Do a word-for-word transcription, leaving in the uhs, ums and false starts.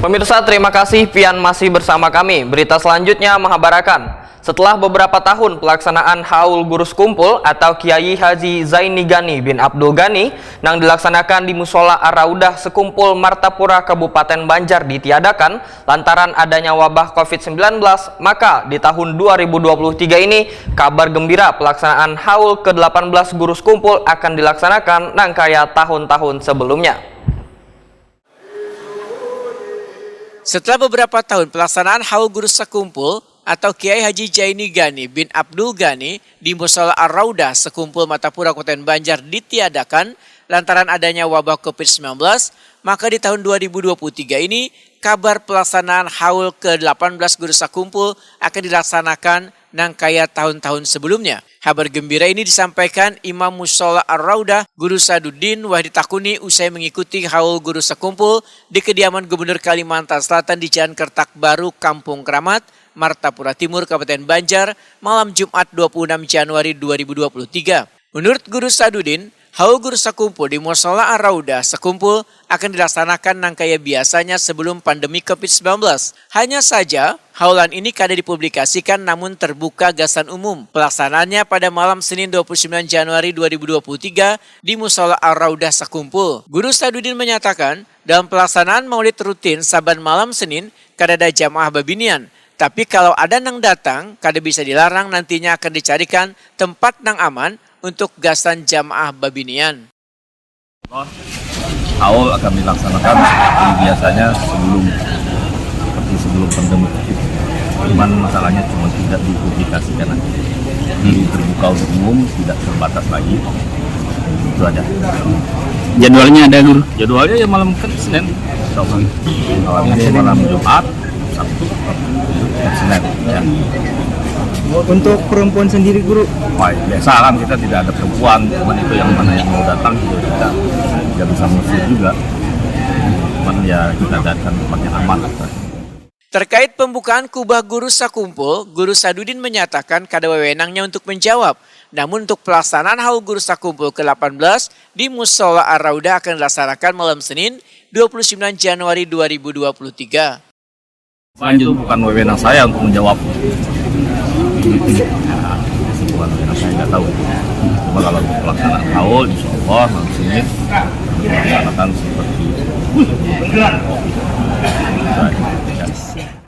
Pemirsa, terima kasih pian masih bersama kami. Berita selanjutnya menghabarakan, setelah beberapa tahun pelaksanaan Haul Guru Sekumpul atau Kiai Haji Zaini Gani bin Abdul Gani nang dilaksanakan di Musola Ar-Raudah Sekumpul Martapura Kabupaten Banjar ditiadakan lantaran adanya wabah covid sembilan belas, maka di tahun dua ribu dua puluh tiga ini kabar gembira pelaksanaan Haul kedelapan belas Guru Sekumpul akan dilaksanakan nang kaya tahun-tahun sebelumnya. Setelah beberapa tahun pelaksanaan Haul Guru Sekumpul atau Kiai Haji Jaini Gani bin Abdul Gani di Musola Ar-Raudah Sekumpul Martapura Kabupaten Banjar ditiadakan lantaran adanya wabah covid sembilan belas, maka di tahun dua ribu dua puluh tiga ini kabar pelaksanaan Haul kedelapan belas Guru Sekumpul akan dilaksanakan nang kaya tahun-tahun sebelumnya. Habar gembira ini disampaikan Imam Musola Ar-Raudah, Guru Saduddin, wah ditakuni usai mengikuti Haul Guru Sekumpul di kediaman Gubernur Kalimantan Selatan di Jalan Kertak Baru, Kampung Keramat, Martapura Timur, Kabupaten Banjar, malam Jumat dua puluh enam Januari dua ribu dua puluh tiga. Menurut Guru Saduddin, Haul Guru Sekumpul di Musola Ar-Raudah Sekumpul akan dilaksanakan nang kaya biasanya sebelum pandemi covid sembilan belas. Hanya saja, haulan ini kada dipublikasikan namun terbuka gasan umum. Pelaksanaannya pada malam Senin dua puluh sembilan Januari dua ribu dua puluh tiga di Musola Ar-Raudah Sekumpul. Guru Saduddin menyatakan, dalam pelaksanaan maulid rutin saban malam Senin, kadada jamaah babinian. Tapi kalau ada nang datang, kada bisa dilarang nantinya akan dicarikan tempat nang aman untuk gasan jamaah babinian. Haul akan dilaksanakan seperti biasanya sebelum seperti sebelum pandemi covid. Cuman masalahnya cuma tidak dipublikasikan aja. Jadi terbuka untuk umum, tidak terbatas lagi. Itu aja. Jadwalnya ada, Guru? Jadwalnya ya malam kan Senin. Malam ini malam Jumat, Sabtu, Senin. Ya. Untuk perempuan sendiri, Guru? Baik, biasa kan kita tidak ada perempuan, cuman itu yang mana yang mau datang juga kita tidak bisa mengusir juga. Cuman ya kita adakan tempat yang aman. Terkait pembukaan kubah Guru Sakumpul, Guru Sadudin menyatakan kada wewenangnya untuk menjawab. Namun untuk pelaksanaan Haul Guru Sakumpul ke delapan belas di Musola Ar-Raudah akan dilaksanakan malam Senin, dua puluh sembilan Januari dua ribu dua puluh tiga. Itu bukan wewenang saya untuk menjawab. Itu bukan wewenang saya, nggak tahu. Cuma kalau untuk pelaksanaan haul, insya Allah malam Senin dilaksanakan seperti sebelum covid.